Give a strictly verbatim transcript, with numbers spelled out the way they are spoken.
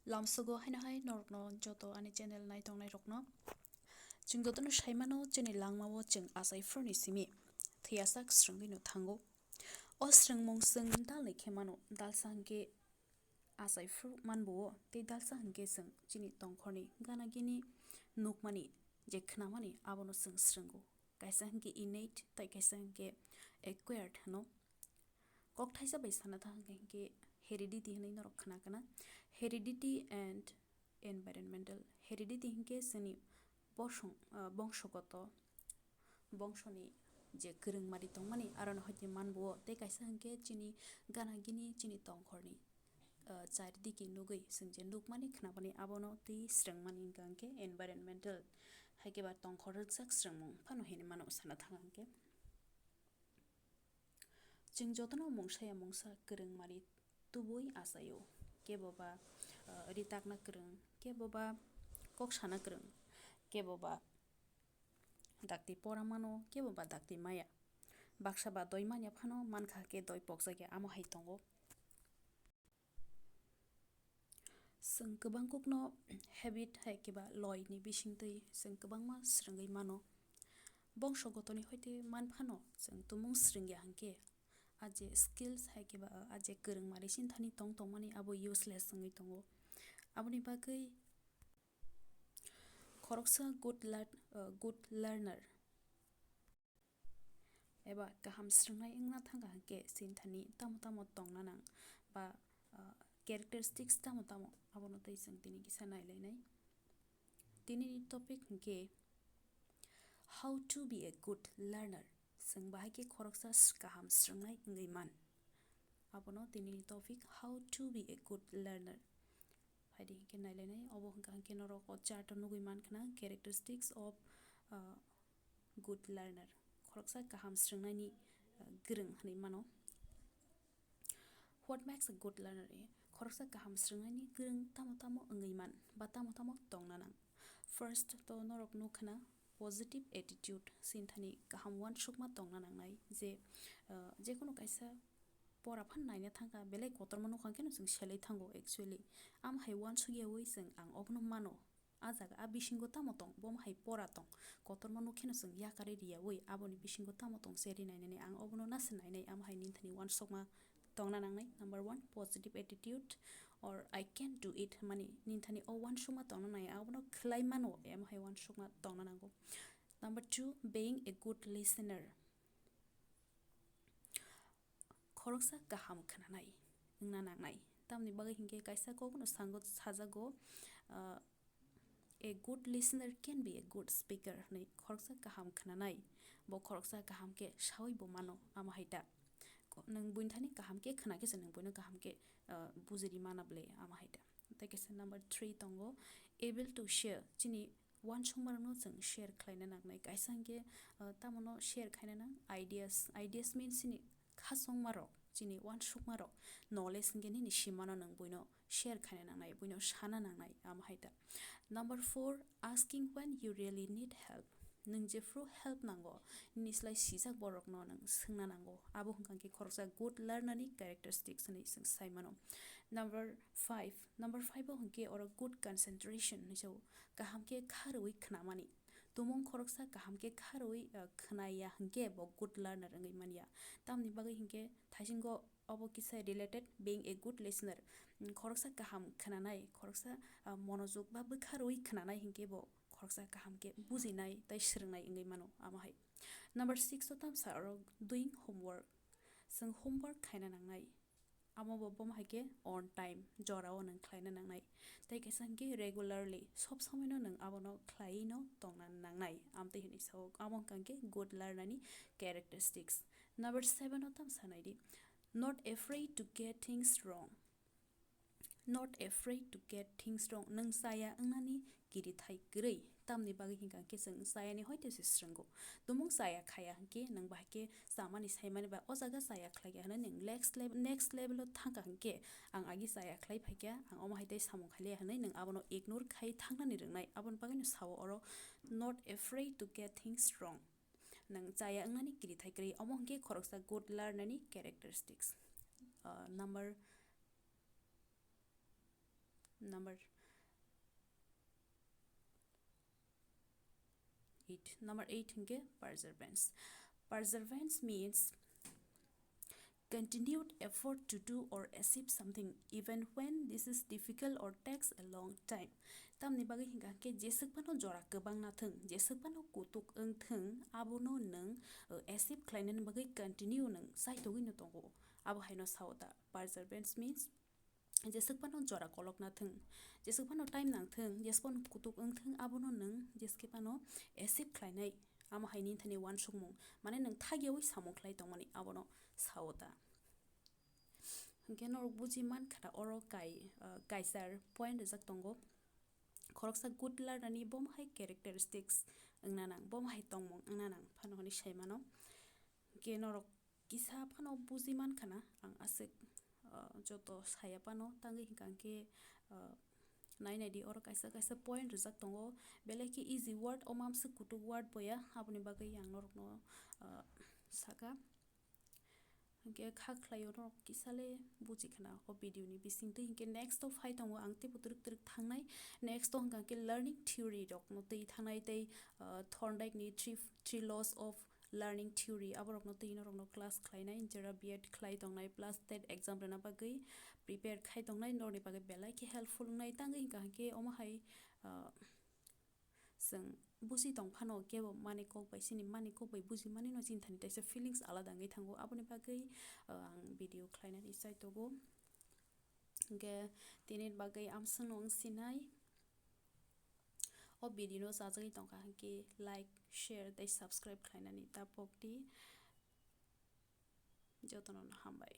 Lamsogo haino hai norokno joto ani channel naitongnai rokno. Chwng jotono saimano chini langmao chwng achaifruni simi thwiyasak swrwngwi no thango. O swrwngmung chwng dalni khe mano, dalsa hwnkhe achaifru manbo-o, tei dalsa hwnkhe chwng chini tongkhorni gana gini nukmani je khnamani abono chwng swrwngo. Kaisa hwnkhe innate tei kaisa hwnkhe acquired hwno. Kokthaisa bai sana thang hwnkhe heredity hwnwi norok khna kana. Heredity and environmental. Heredity hwnkhe chini bosong, ah, bongsogoto, bongsoni je kwrwngmari tongmani, aroni hoite manbo-o, tei kaisa hwnkhe chini gana gini chini tongkhorni, ah, charidiki nugwi chwng je nukmani khnamani abono tei swrwngmani hwnkha hwnkhe environmental, haikhe ba tongkhor rwkjak swrwngmung phano hinwi mano sana thang hwnkhe. Chwng jotono mungsa ya mungsa kwrwngmari tubui achaio, kebo ba, ah, ritakna kwrwng, kebo ba kok sana kwrwng, kebo ba dakti pora mano, kebo ba dakti maya. Baksa ba doi manya phano mankha khe doi pokjakya, amo hai tongo. Chwng kwbang kokno habit hai khe ba loi ni bisingtwi chwng kwbangma swrwngwi mano. Bongso gotoni hoite man phano chwng tumung swrwngya hwnkhe, a je skills hai khe ba a je kwrwngmari sinthani tong tongmani abo useless wngwi tongo. Aboni bagwi khoroksa good lear-, uh, good learner eba kaham swrwngnai wngna thangkha hwnkhe sinthani tamo tamo tongna nang ba, ah, characteristics tamo tamo, abono tei chwng tini kisa nailainai. Tinini topic hwnkhe how to be a good learner. Chwng bahai khe khoroksa s-, kaham swrwngnai wngwi man. Abono tinini topic, how to be a good learner. Phaidi hwnkhe nailainai, obo hwnkha hwnkhe norok o chart o nugwi mankhna, characteristics of, uh, good learner. Khoroksa kaham swrwngnaini, uh, gwrwng hwnwi mano. What makes a good learner? Khoroksa kaham swrwngnaini gwrwng tamo tamo wngwi man ba tamo tamo tongna nang. First to norok nukhna positive attitude, sinthani kaham uansukma tongna nangnai, je, uh, jekunu kaisa pora phan naina thangkha, belai kotorma nukha hwnkhe no chwng selai thango actually. Am hai uansukyawi chwng ang obono mano. A jaga a bisingo tamo tong, bo hai pora tong, kotorma nukhe no chwng yakarwi riyawi aboni bisingo tamo tong cherwi nainani ang obono nasa nainai, am hai ninthani uansukma tongna nangnai. Number one, positive attitude or I can do it, mani ninthani o uansukma tongna nai, abono khwlai mano, am hai uansukma tongna nango. Number two, being a good listener. Khoroksa kaham khnanai wngna nangnai. Tamni bagwi hinkhe kaisa kokno sango, sajago, ah, "A good listener can be a good speaker," hwnwi. Khoroksa kaham khnanai bo khoroksa kaham khe sawi bo mano, amo hai ta. Ko-, nwng buini thani kaham khe khna khe se nwng buino kaham khe, ah, bujiri mana bwle, amo hai ta. Tei kaisa number three tongo, able to share. Chini uansukmarokno chwng share khlaina nangnai. Kaisa hwnkhe, ah, tamono share khaina nang ideas. Ideas means chini khachongmarok, chini uansukmarok, knowledge hwnkhe nini simano nwng buino share khaina nangnai, buino sana nangnai, amo hai ta. Number four, asking when you really need help. Nwng jephru help nango, nini slai sijak borokno nwng swngna nango. Abo hwnkha khe khoroksa good learner ni characteristics hwnwi chwng sai mano. Number five, number five o hwnkhe oro good concentration hwnwi sao. Kaham khe kha rwui khnamani. Tumung khoroksa kaham khe kha rwui, uh, khnaya hwnkhe bo good learner wngwi manya. Tamni bagwi hwnkhe thaisingo obo kisa related, being a good listener. Mm, khoroksa kaham khnanai, khoroksa, uh, monojog ba bwkha rwui khnanai hwnkhe bo khoroksa kaham khe bujinai tei swrwngnai wngwi mano, amo hai. Number six o tamsa oro doing homework. Chwng homework khaina nangnai. Amo bo bomo hai khe on time, jorao nwng khlaina nangnai. Tei kaisa hwnkhe regularly, sob somoino nwng abono khlaiwi no tongna nangnai. Amtwi hwnwi sao, amo hwnkha hwnkhe good learner ni characteristics. Number seven o tamsa nai di, not afraid to get things wrong. Not afraid to get things wrong. Nwng chaya wngnani kirithai kwrwi. Tamni bagwi hwnkha khe chwng chayani hoite se swrwngo. Tumung chaya khaya hwnkhe nwng bahai khe chamani saimani ba o jaga chaya khlaikha hwnwi nwng next lev-, next level o thangkha hwnkhe, ang agi chaya khlai phaikha, ang omo hai tei samung khailiya hwnwi nwng abono ignore khai thangnani rwngnai. Aboni bagwino sao oro, not afraid to get things wrong. Nwng chaya wngnani kirithai kwrwi, omo hwnkhe khoroksa good learner ni characteristics. Uh, number Number eight. Number eight hingke perseverance. Perseverance means continued effort to do or achieve something even when this is difficult or takes a long time. Tamni bagwi hingka hingke jeswk phano jora kwbang nathwng, jeswk phano kutuk wngthwng, abono nwng, uh, achieve khlainani bagwi continue nwng chaitogwino tongo. Abo haino sao da perseverance means jeswk phano jora kolok nathwng, jeswk phano time nangthwng, jeswk phano kutuk wngthwng, abono nwng jeswk phano achieve khlainai. Amo hai nini thani uansukmung, mane nwng thagiyaui samung khlai tongmani, abono sao da. Hingke norok buji mankha da, oro kai, ah, kaisa point rijak tongo. Khoroksa good learner ni bomo hai characteristics wngna nang, bomo hai tongmung wngna nang phano hwnwi sai mano. Hingke norok kisa phano buji mankha na, ang aswk, ah, joto saya phano tangwi hingka hingke, ah, nai nai di, oro kaisa kaisa point rijak tongo, belai khe easy word, o mamswk kutuk word boya, aboni bagwi ang norokno, ah, saka. Hingke kha khlaio norok kisa le buji khna o video ni bisingtwi. Hingke next o phai tongo ang teibo twrwk twrwk thangnai. Next o hingka khe learning theory rokno twi thangnai tei, ah, Thorndike ni three, three laws of learning theory aborokno twi norokno class khlainai, jera B Ed khlai tongnai plus tet exam rwna bagwi prepare khai tongnai, norokni bagwi belai khe helpful wngnai. Tangwi hingka hingke omo hai, ah, chwng buji tong phano kebo mani kok bai, chini mani kok bai buji mani no chini thani teisa feelings alada wngwi thango. Aboni bagwi, ah, ang video khlainani chai tongo. Hingke tini bagwi amswkno wng sinai. O video no chajagwi tongkha hingke like, share tei subscribe khlainani ta pokdi. Jotono no hambai.